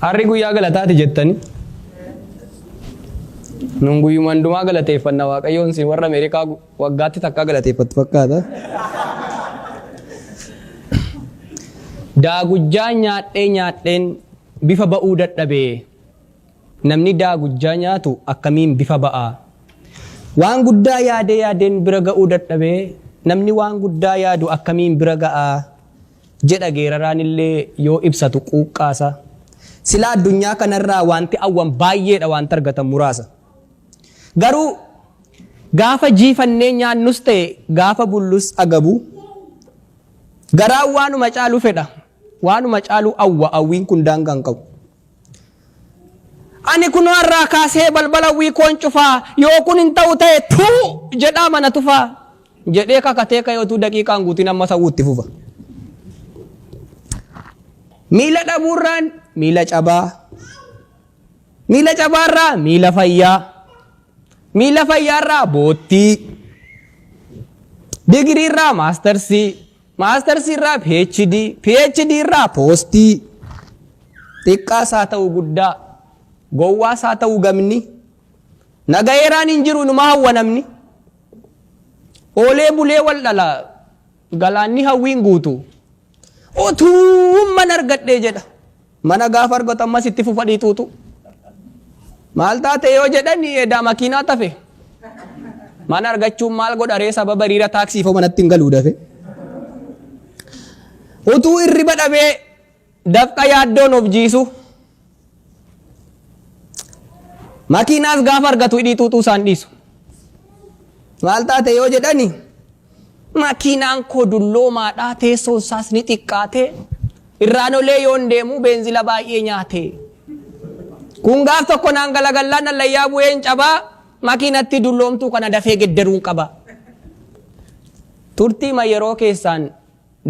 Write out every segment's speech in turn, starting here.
Har'i guyyaa galataati jettani. Nun guyyuma hundumaa galateeffanna Waaqayyoon si warra Ameerikaa waggaatti takkaa galateeffattu fakkaata. Daagujjaa nyaadhee nyaadheen bifa ba'uu dadhabee. Namni daagujjaa nyaatu akkamiin bifa ba'a? Waan guddaa yaadee yaadeen bira ga'uu dadhabee namni waan guddaa yaadu akkamiin bira ga'a? Jedha geeraraan illee yoo ibsatu quuqqaasa. Silaa addunyaa kanarraa wanti awwan baay'eedha wanti argatan muraasa. Garuu gaafa jiifannee nyaannus ta'e gaafa bullus agabu garaan waanuma caalu fedha waanuma caalu awwa awwiin kun daangaa hin qabu. Ani kunoo har'aa kaasee balbala hawwii koon cufaa yoo kun hin ta'u ta'e tuu jedhaa mana tufaa jedhee kakatee ka'ee utuu daqiiqaan guutiin ammas hawwuu itti fufa. Miila dhabuurraan miila cabaa. Miila cabaarraa miila fayyaa. Miila fayyaarraa boottii. Digiriirraa maastarsii. Maastarsiirraa PhD. PhD irraa poostii. Xiqqaas haa ta'u guddaa. Gowwaas haa ta'u gamni. Nagayeeraan hin jiru inuma hawwa namni. Oolee bulee wal dhala. Galaanni hawwiin guutu. Utuun mana argadhee jedha. Mana gaafa argatu ammas itti fufa dhiituutu. Maal taate yoo jedhan edaa makiinaa tafe. Mana argachuun maal godha ree sababa hiriira taaksiifoo manatti hin galuu dafe. Utuu hirriba dhabee dafqa yaaddoon of jiisu. Makiinaas gaafa argatu hidhii xuuxuu isaan dhiisu. Maal taate yoo jedhani makiinaan koo dulloomaadhaa teessoon isaas ni xiqqaate irraan olee yoon deemu beenzila baay'ee nyaate. Kun gaaf tokko naan galagallaan allayyaa bu'een cabaa makiinatti dulloomtuu kana dafee geddaruun qaba. Turtiima yeroo keessaan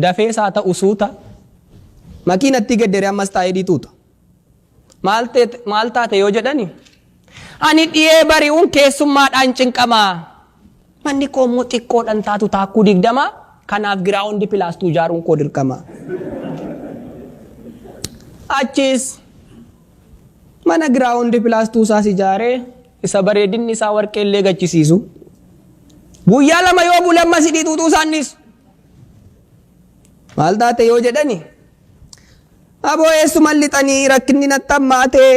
dafees haa ta'u suuta makiinatti geddaree ammas taa'ee dhiituuta. Maal taate yoo jedhani ani dhiyee bari'uun keessummaadhaan cinqamaa. Manni koo immoo xiqqoodhan taatu taakkuu 20 kanaaf giraawundi pilaastuu ijaaruun koo dirqama. Achiis mana giraawundi pilaastuu isaas ijaaree isa bareedinni isaa warqee illee gachisiisu. Guyyaa 2 yoo bule ammas hidhii xuuxuu isaan dhiisu. Maal taate yoo jedhani aboo eessuman lixanii rakkinni natti hammaatee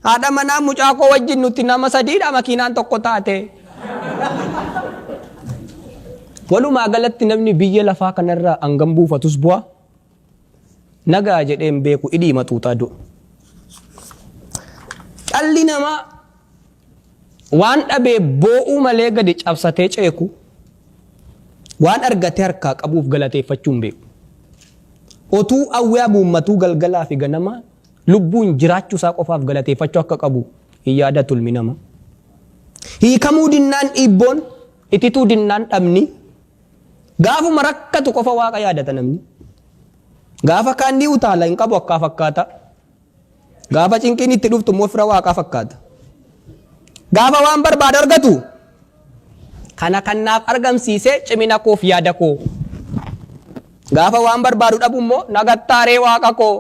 haadha manaa mucaa koo wajjin nuti nama sadiidha makiinaan tokko taate. Walumaa galatti namni biyya lafaa kanarraa hangam buufatus bu'a nagaa jedhee hin beeku hidhii maxuuxaa du'a. Dhalli namaa waan dhabee boo'uu malee gadi cabsatee ceeku waan argate harkaa qabuuf galateeffachuu hin beeku. Otuu hawwee hamuummatuu galgalaa fi ganama lubbuun jiraachuu isaa qofaaf galateeffachuu akka qabu hin yaadatu ilmi namaa. Hiikamuu dinnaan dhiibboon, itituu dinnaan dhabni, gaafuma rakkatu qofa waaqa yaadata namni. Gaafa kaan ni utaala hin qabu akkaa fakkaata. Gaafa cinqiin itti dhuftu immoo fira waaqaa fakkaata. Gaafa waan barbaadu argatu kana kan naaf argamsiise cimina koof yaada koo. Gaafa waan barbaadu dhabu immoo nagattaaree waaqa koo.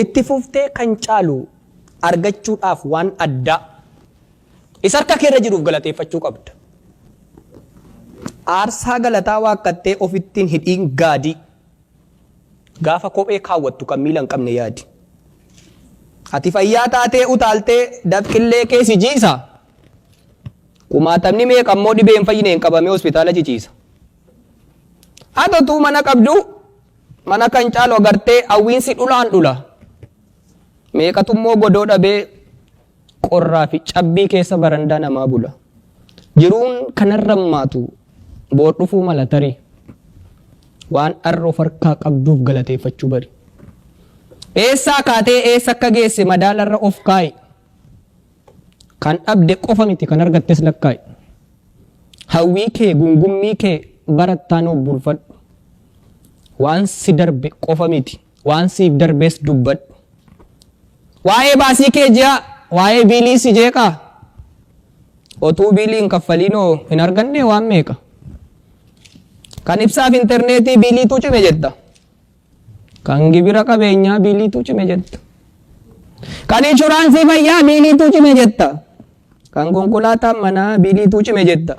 Itti fuftee kan caalu argachuudhaaf waan addaa isa harka keerra jiruuf galateeffachuu qabda. Aarsaa galataa waakkattee ofittiin hidhiin gaadii. Gaafa kophee kaawwattu kan miila hin qabne yaadi. Ati fayyaa taatee utaaltee dafqillee kee si jiisa. Kumaatamni meeqa immoo dhibee hin fayyineen qabamee hospitaala ciciisa. Ati utuu mana qabdu mana kan caalu agartee hawwiinsi dhulaan dhula. Meeqatu immoo godoo dhabee qorraa fi cabbii keessa barandaa namaa bula. Jiruun kanarra hammaatu boor dhufuu mala tarii. Waan har'a of harkaa qabduuf galateeffachuu bari. Eessaa kaatee eessa akka geesse madaalarra of kaa'i. Kan dhabde qofa miti kan argattes lakkaa'i. Hawwii kee gungummii kee barattaan of bulfadhu. Waan si darbe qofa miti waan siif darbes dubbadhu. Waa'ee baasii kee ji'aa, waa'ee biilii si jeeqaa? Otuu biilii hin kaffaliinoo hin argannee waan meeqa? Kan ibsaaf intarneetii biiliitu cime jetta. Kan gibira qabeenyaa biiliitu cime jetta. Kan inshuraansii fayyaa biiliitu cime jetta. Kan konkolaataan manaa biiliitu cime jetta.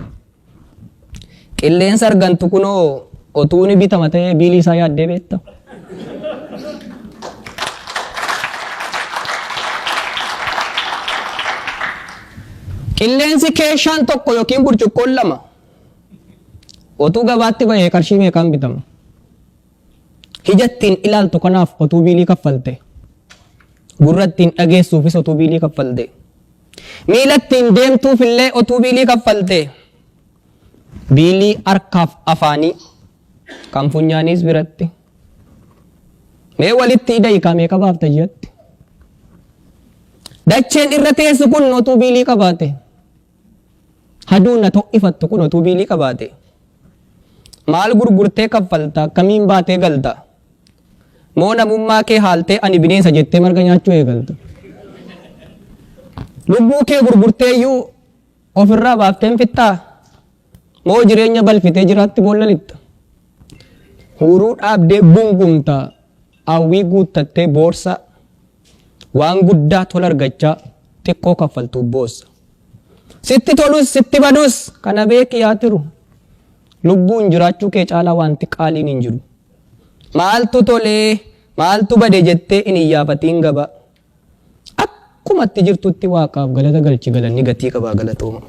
Qilleensa argantu kunoo otuu ni bitama ta'ee biilii isaa yaaddee beekta. Qilleensi keeshaan tokko yookiin burcuqqoon lama otuu gabaatti bahee qarshii meeqaan bitama? Ija ittiin ilaaltu kanaaf otuu biilii kaffalte. Gurra ittiin dhageessuufis otuu biilii kaffalte. Miila ittiin deemtuuf illee otuu biilii kaffalte. Biilii harkaaf afaanii kan funyaaniis biratti. Mee walitti ida'i kaa meeqa baafta ji'atti? Dacheen irra teessu kun otuu biilii qabaate. Haduun na to'ifattu kun otuu biilii qabaate. Maal gurgurtee kaffalta? Akkamiin baatee galta? Moo namummaa kee haaltee ani bineensa jettee marga nyaachuu eegalta? Lubbuu kee gurgurtee iyyuu ofirraa baaftee hin fixxaa? Moo jireenya balfitee jiraatti boolla lixxa? Huuruu dhaabdee gungumta, hawwii guuttattee boorsa, waan guddaa tola argachaa xiqqoo kaffaltuuf boossa. Sitti tolus sitti badus kana beeki yaa tiru. Lubbuun jiraachuu kee caalaa wanti qaaliin hin jiru. Maaltu tolee maaltu bade jettee hin iyyaafatiin gabaa. Akkuma itti jirtutti Waaqaaf galata galchi, galanni gatii qabaa. Galatooma.